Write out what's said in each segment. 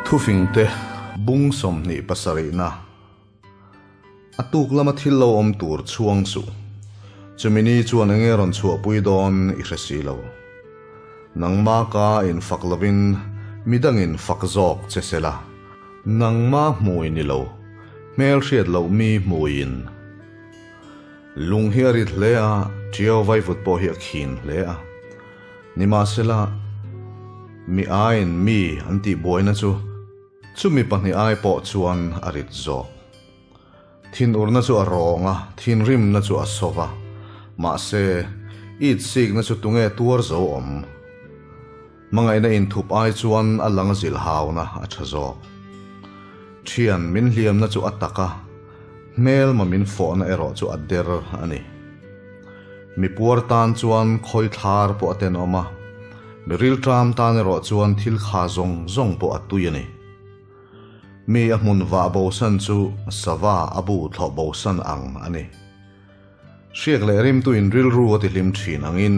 Thufingte bung 27 na A tuk lama thil lo awm tur chhuang suh. Chumi ni chuan enge rawn chhuahpui dawn i hre si lo. Nangma ka infak lovin midangin fak zawk che se la. Nangma hmui ni lo, hmelhriat loh mi hmuiin. Lung hi a rit hle a, Ṭiau vaivut pawh hi a khin hle a. Nimahsela, mi aiin mi an tihbuaina chu chumi pahnih ai pawh chuan a rit zawk. Thinurna chu a rawng a, thinrimna chu a so va. Mahse, itsikna chu tunge tuar zo awm? Hmangaihna inthup ai chuan a lang zilhauna a tha zawk. Thian min hliamna chu a tak a, hmelma min fawhna erawh chu a der a ni. Mi puar tan chuan khawi thlar pawh a tenawm a, mi rilṭam tan erawh chuan thil kha zawng zawng pawh a tui a ni. Mi a hmun vah bosan chu sava a bu thlawh bosan ang a ni. Hriak leh rimtuin rilru a tihlim thin angin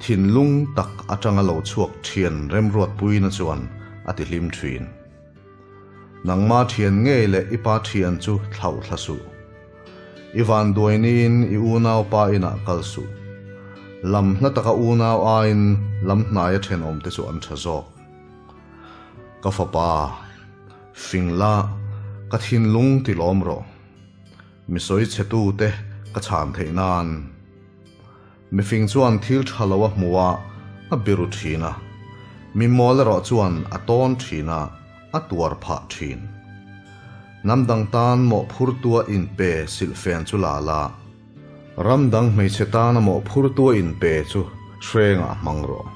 thinlung tak atanga lo chhuak thian remruatpuina chuan a tihlim thin. Nangma thian ngei leh i pa thian chu thlauh thla suh. I vanduainiin i unaupa inah kal suh. Lam hla taka unau aiin lam hnaia thenawmte chu an tha zawk. Ka fapa, fing la, ka thinlung tilawm rawh. Mi sawi chhetute ka chhan theih nan. Mifing chuan thil tha lo a hmu a, a biru thin a. Mi mawl erawh chuan a tawn thin a, a tuar phah thin. Hnam dang tan mawhphurtua inpe silhfen chu la la. Ram dang hmeichhe tana mawhphurtua inpe chu hrengah hmang rawh.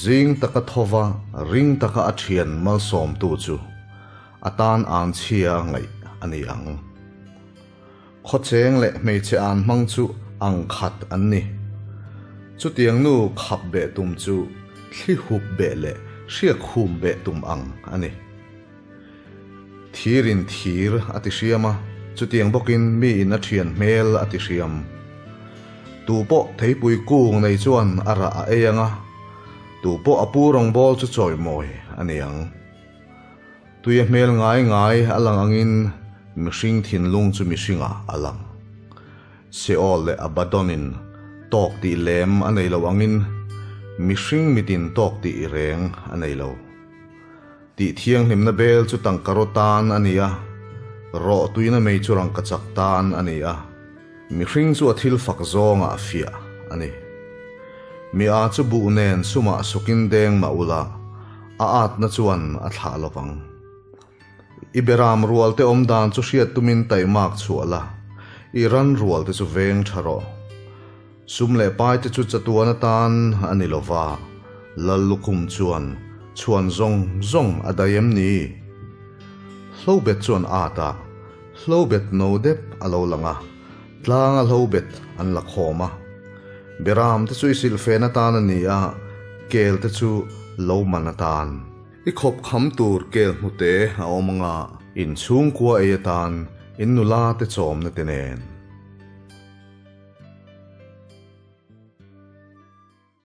Zing taka thova ring taka a thian malsawmtu chu a tan an chhia ngaih a ni ang. Khawcheng leh hmeichhe an hmang chu ang khat an ni. Chutiang nu khap beh tum chu thli hup beh leh hriak hum beh tum ang a ni. Thir in thir a ti hriam a, chutiang bawkin mi in a thian hmel a ti hriam. Tu pawh theipui kung nei chuan a rah a ei ang a, tu pawh a pu rawngbâwl chu chawimawi a ni ang. Tuia hmel ngai ngai a lang angin mihring thinlung chu mihringah a lang. Seol leh Abaddon-in tawk tih lem a nei lo angin mihring mitin tawk tih reng a nei lo. Tih thianghlimna bel chu tangkaraw tan a ni a, rawh tuina mei chu rangkachak tan a ni a, mihring chu a thil fak zawngah a fiah a ni. Mi a chu buh nen sumah sukin deng mah ula, a atna chuan a thlah lo vang. I beram rualte awm dan chu hriat tumin taihmak chhuah la, i ran rualte chu veng tha rawh. Sum leh paite chu chatuan atan a ni lo va, Lal lukhum chuan chhuan zawng zawng a daih em ni? Hlobet chuan at a, hlobet no dep a lo lang a, tlanga hlobet an la khawm a. Beram te chu i silhfen atan a ni a, kel te chu lo man atan. I khawp kham tur kel hnute a awm anga, inchhungkua ei atan in nula te chawmna te nen.